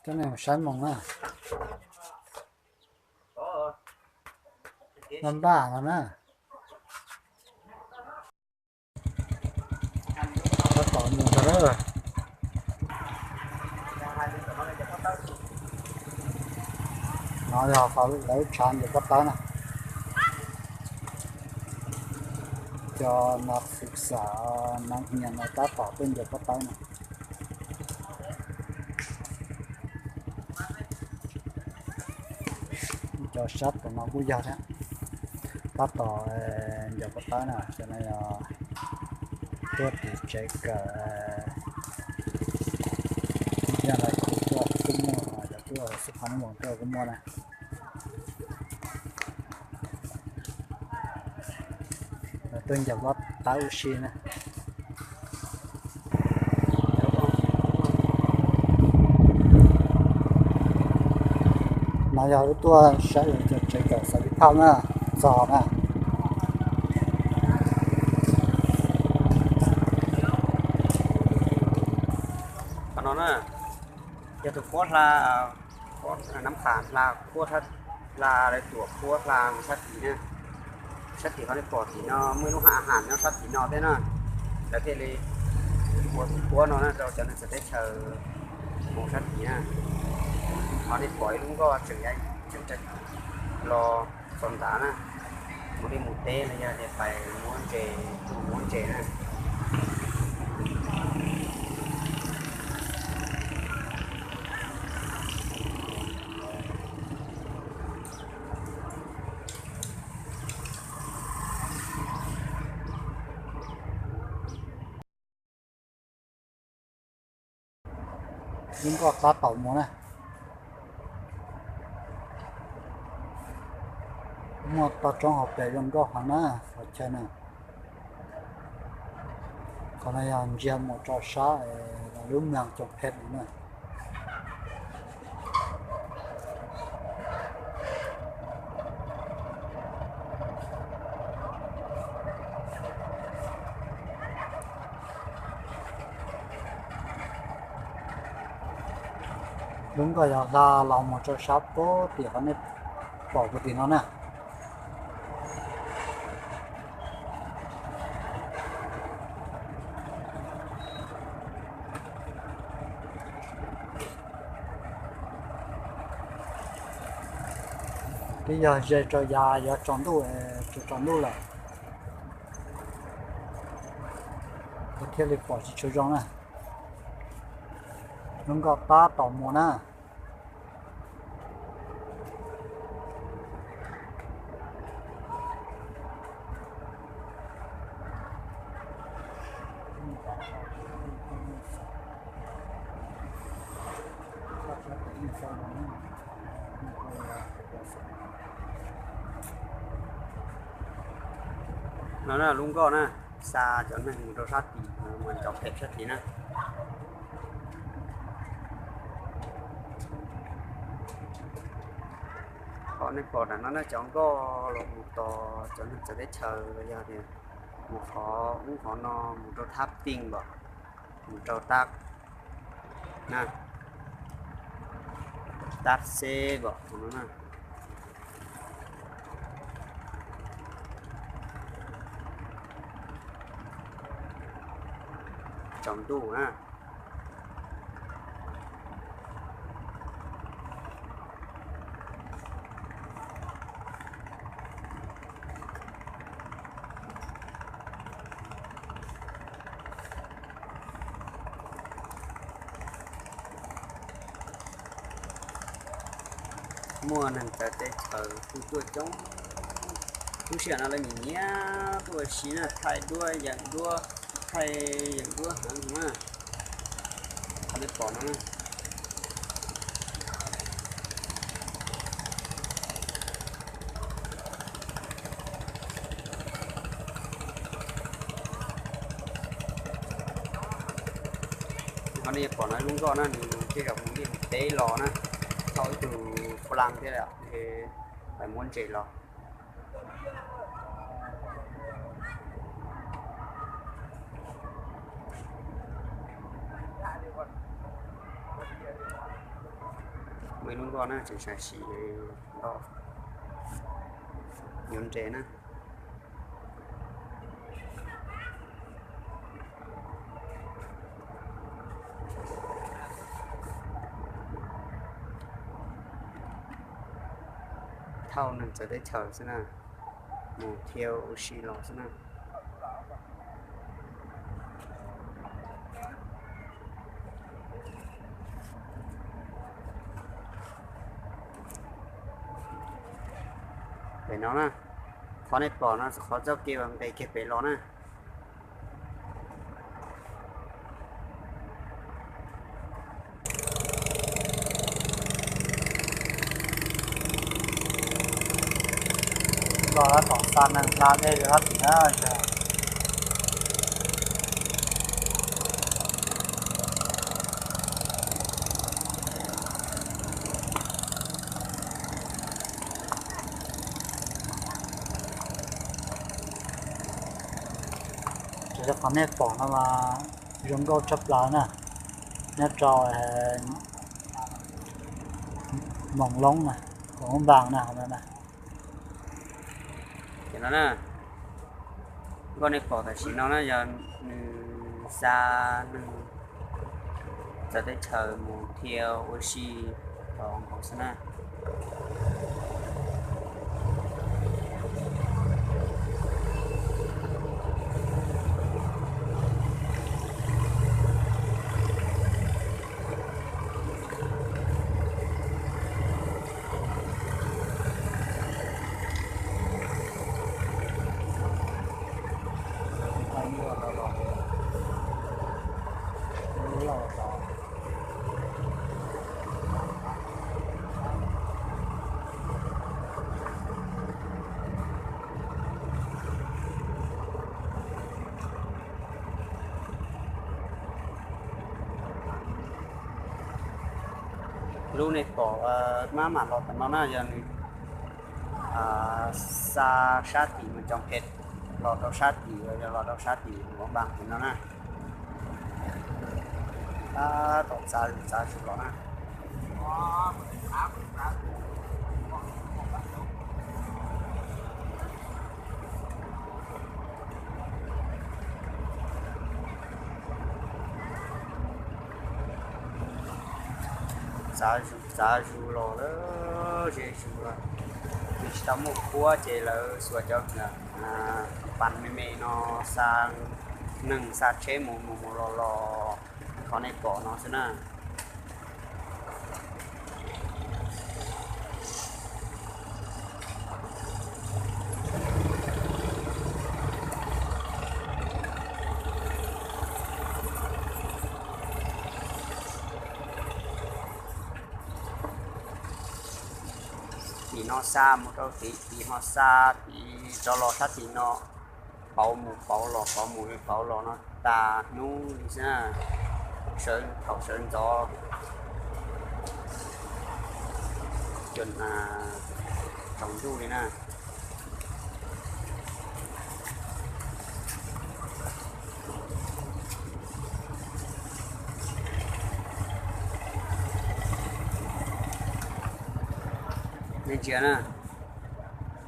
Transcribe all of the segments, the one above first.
Coj nej mus saib moos na. Npaj npaj no na. Tab tom mus ntag lawm. No yog qhov lawv tshav ncaws pob tawb na. Cov no xwm xam no nyias no tab tom tuaj ncaws pob tawb no. Cov sab tom no kuj yog thiab, tab tom ncaws pob tawb na, cov no yog tuaj tim tsev kawm, yog lawv kuj tuaj kuj muaj, cov tuaj xub phav nub moos tuaj kuj muaj na. Lawv tuaj ncaws pob tawb ua si na. No yog wb tuaj saib cov tsev kawm xav tib thauj na, txog na. Qhov no na, yog tus qhuab hla, nab qha hla qhuab, hla lawv tuam qhuab hla mus sab tid na. Sab tid qhov nej pom tim no muaj ib lub ha has nyob sab tid no thiab na. Lawv thiaj li ua tus qhuab no na rau cov neeg txawv teb chaws mus sab tid na. Qhov nej pom ib lub nkoj tseem, tseem los txog ntawd na, mus liaj mus teb los yog tias pais muab ntses, tuaj muab ntses na. Lub nkoj tab tom mus na. Muaj toj roob hauv pes zoo nkauj heev na, qhov chaw na. Qhov no yog ntsia mus rau sab lub moos Coom Phem no na. Lub nkoj yog hla los mus rau sab puag tim qhov nej pom puag tim no na. Twb yog ze rau yav yuav tsaus ntuj, tsaus ntuj lawm, thiaj li pom tsis tshua zoo na. Lub nkoj tab tom mus na. No na lub nkoj na, xa cov neeg mus rau sab tid, mus Coom Phem sab tid na. Qhov nej pom nram no na cov nkoj los mus tos cov neeg txawv teb chaws los yog tias mus qhov ub qhov no mus rau Thab Tij npam, mus rau Tab, na, Tab Xeb npam no na. Tsaus ntuj na. Muaj neeg txawv teb chaws kuj tuaj coob, lub sij hawm no lawv nyiam nyiam tuaj ua si na, thaij duab yeem duab, thaij yeem duab heev na. Qhov nej pom no na. Qhov nej pom no lub nkoj na, nws tej zaum mus liaj mus teb los na, thauj ib tug plas thiab lawm, pais muab ntses los. Muaj ib lub nkoj na, tseem sam sim los yuav nres na. Thauj neeg txawv teb chaws xwb na, mus thiav ua si los xwb na. Pem no na, qhov nej pom no qhov txoj kev uas nqes kiag pem los na. Los tom xa neeg hla dej rau sab tim na. Ces qhov nej pom no mas zoo nkauj tshaj plaws na, nyob rau Moos Loob na, Moos Loob Npas na, qhov no na. Ces no na, nkoj nej pom tam sim no na yog nws xa neeg txawv teb chaws mus thiav ua si los nkaus xwb na. Lub nej pom mab mam los tom no na yog nws xa sab tim mus cov phem los rau sab tim, yog los rau sab tim mus npam tim no na. Tab tom txav zus txav zus los na. Txav zus txav zus los lawm, ze zus lawm. Nws tsis tau muaj kuab ces lawv xuas cov pas me me no xa neeg xa tsheb mus mus mus los los, qhov nej pom no xwb na. Tim no xa mus rau tim, tim ho xa tim rov los sab tim no, pauv mus pauv los pauv mus pauv los no tas hnub li xwb na. Sawv thaum sawv ntxov tsaus ntuj li na. Nej ntsia na,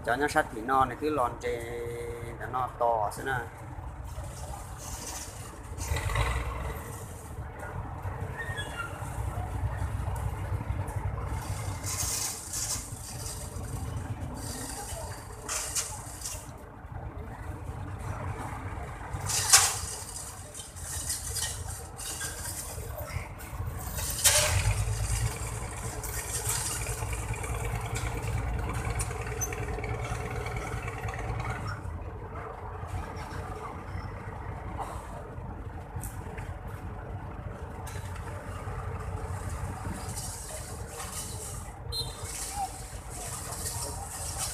cov nyob sab tim no nws twb los nres ntawm no tos xwb na.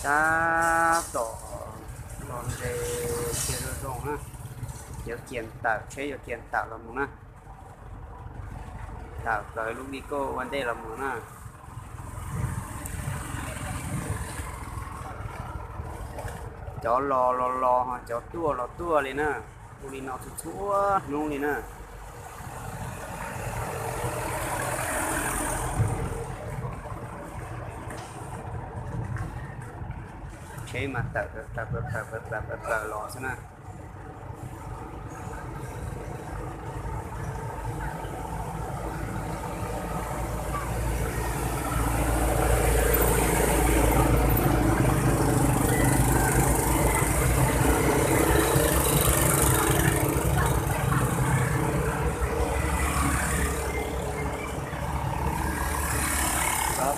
Tab tom los nres kiag zoo zoo na, yuav kiag tawm, tsheb yuav kiag tawm los mus na. Tawm plaws lub vij koj ua ntej los mus na. Cov los los los, cov tuaj los tuaj li na. Ua li no txhua txhua hnub li na. Peb mas tawm plaws plaws plaws plaws plaws plaws los xwb na.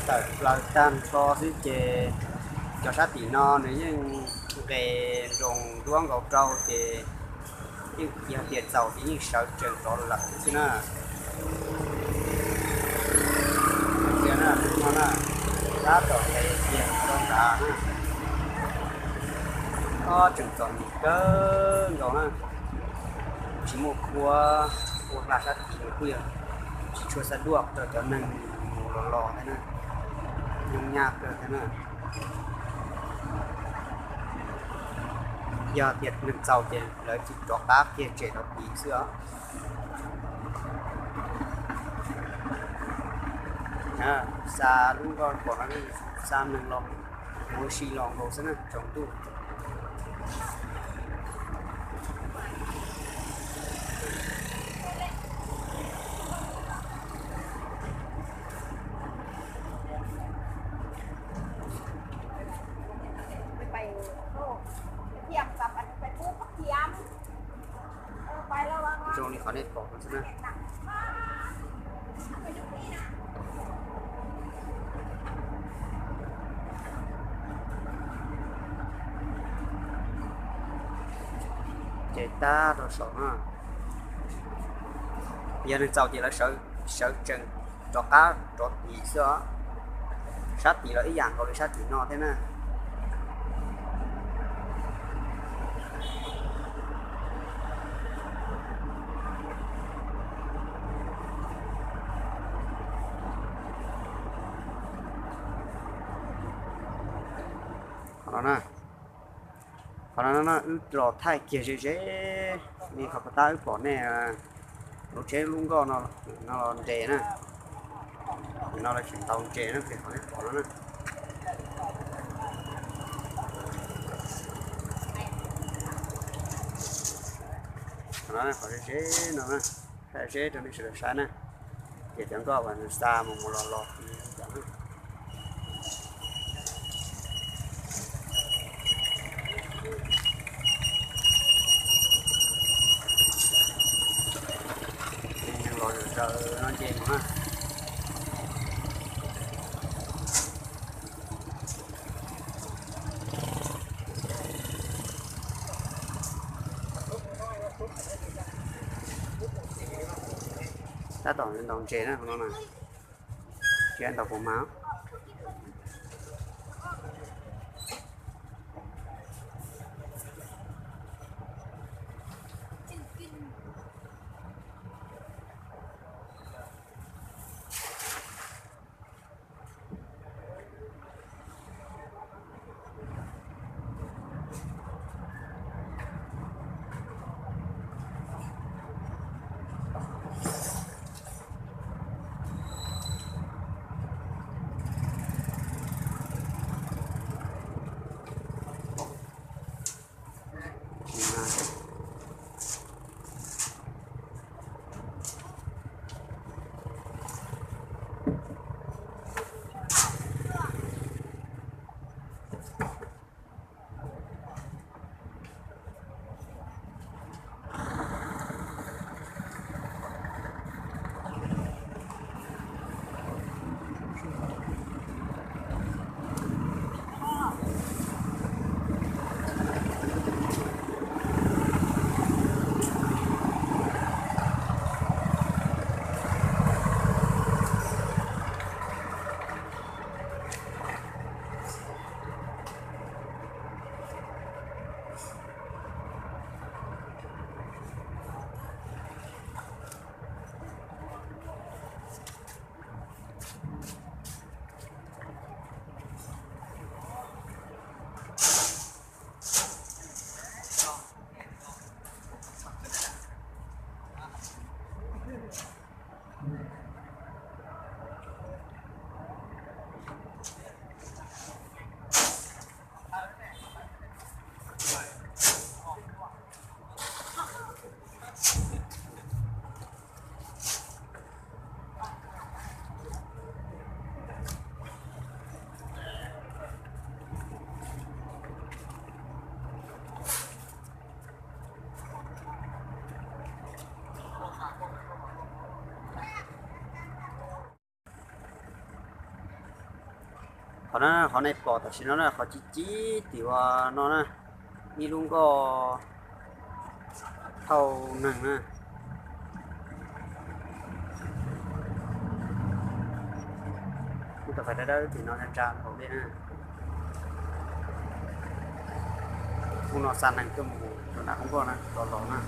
Tawm plaws tag nrho xwb ces cov sab tim no nws yeej nqes nroos nruab nkaus rau ces yeej yog tias txaus ces yeej sawv tsees rov lawm xwb na. Tab tom nqes kiag rau nrad na. Ob tseem txom nyem kawg nkaus na. Tsis muaj qhua, qhua hla sab tid nws kuj yog tsis tshua xa duaj rau cov neeg mus los los thiab na. Nyoo nyaj kawg thiab na. Yog tias neeg txaus ces lawv tsis rov qab kiag tsem rau tid xwb os. Xa lub nkoj pom no xa neeg los mus ua si los nkaus xwb na tsaus ntuj. Zoo li qhov nej pom no xwb na. Ces tab rau saum no, yog neeg txaus ces lawv sawv tsees rov qab rov tid xwb os. Sab tid los ib yam nkaus li sab tim no thiab na. Qhov no na, qhov no no wb los thaij kiag ze ze li qhov puas tab wb pom nej lub tsheb lub nkoj no los nres na. No lawv tseem ntaus ntses na, qhov nej pom no na. Qhov no qhov ze ze no na, thaij ze rau nej sawv daws saib na. Ces cov nkoj uas nws xa mus mus los los cov na. Los zaws no nce mus na. Tab tom ntaus ntses na qhov no na. Tsis ntaus puas mas. Qhov no, qhov nej pom tam sim no na, qhov ci ci tim ua no na, ib lub nkoj thauj neeg na. Kuj tau fais dawb dawb tim no ntsa npaum li na. Kuj no xa neeg tuaj mus rau nram lub nkoj na, los los na.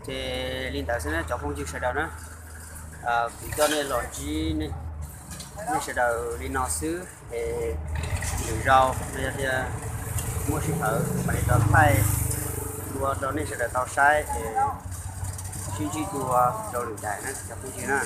Ces li ntawd xwb na cov phooj ywg sawv daws na. Kuv coj nej los ntsib nej sawv daws li no xwb es lwm zaus no yog tias muaj sij hawm mam li rov thaij dua rau nej sawv daws tau saib es sib ntsib dua rau lwm daim na cov phooj ywg na.